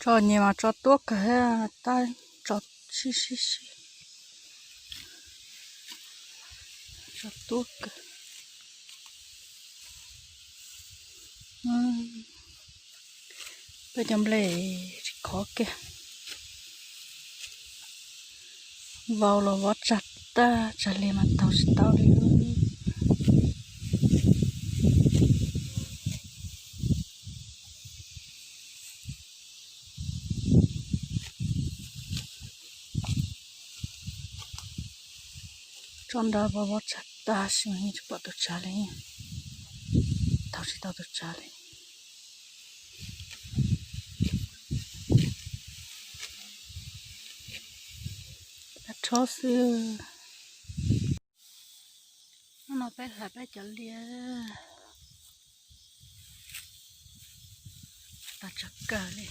Tso nyias mas tso tuab kawg, tab tso sib sib sib, tso tuab kawg. Peb cov nplej tsis khov kiag, vau los vov tsag tag, tsag li mas taug tsis tau li. Tso nra vov vov tsag tag sis mas yeej tsis pom tus tsag li, taug tsis tau tus tsag li. Dab rhob xwb. Hnub no peb hlais peb cov liaj tag tsawg kawg li.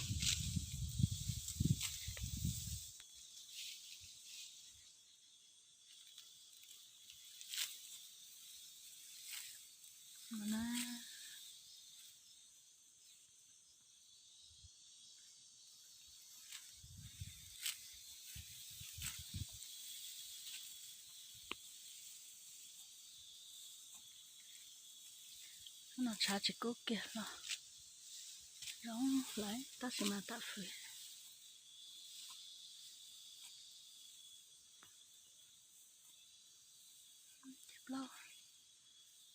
Hnub no tshav tsis kub kiag los zoo hlais tab sis mas tam fwm.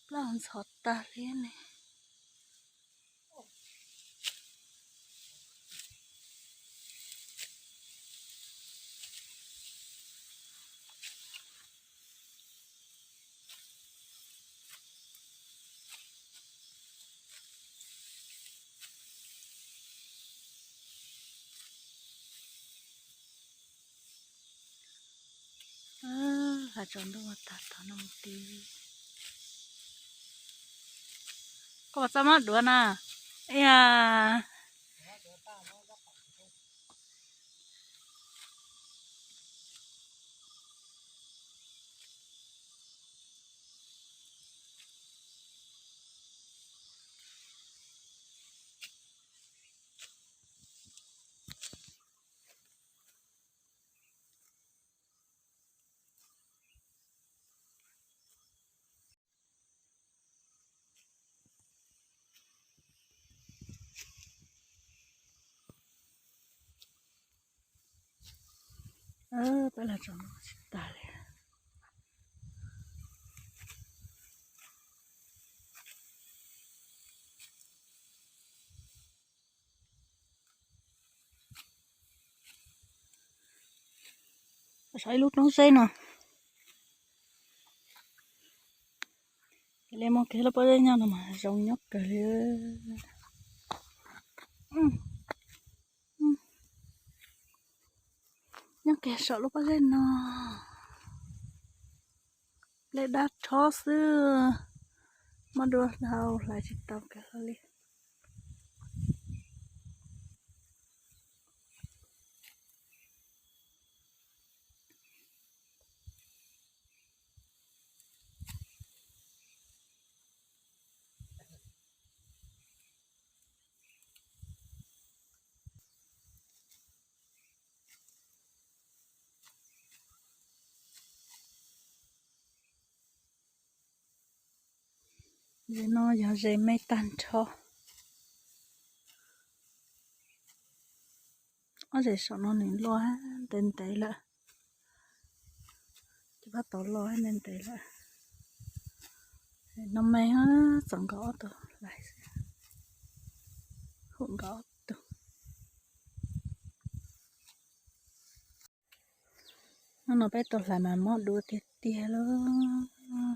Plaub ntxhov tag li ne. Hlais tsaus ntuj tag tom no mus tid. Koj puas txaj muab duav na? Ib yam. Peb los tsaus ntuj tsis tas li. Saib ib lub roob zeb no. Li muaj kiag lub pob zeb nyob no mas zoo nyob kawg li. Nyob kiag saum lub pob zeb no. Nplej dab rhob xwb, muab duav dhau hlais tsis tau kiag hlo li. Ze no yog ze me tag nrho. Ob ze saum no nws luaj ntev ntev lawm. Ces pab tau luaj ntev ntev lawm. No me txom nkawd ob tug hlais xwb, hum nkawd ob tug. Hnub no peb tau hlais mas mob duav tiag tiag lawm,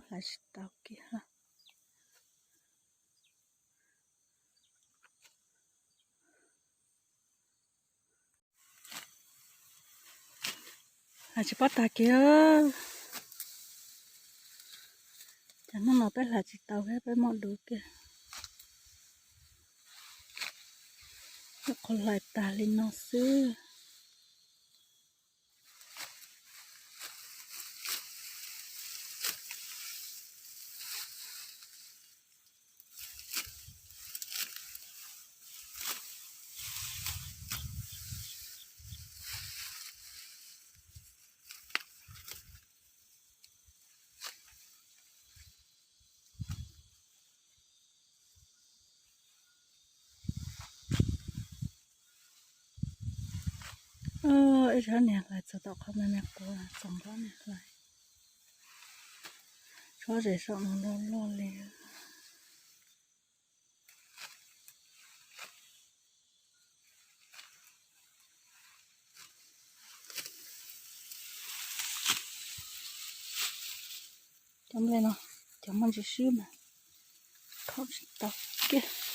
hlais tsis tau kiag. Hlais tsis paub tag kiag. Ces hnub no peb hlais tsis tau thiab peb mob duav kiag. Qhov hlais tag li no xwb. Tsob niag hlais txog tom qhov me me quav, txog nrho niag hlais. Tsob zem saum no loj loj li. Cov nplej no, cov muaj ntsis swb mas khom tsis tau kiag.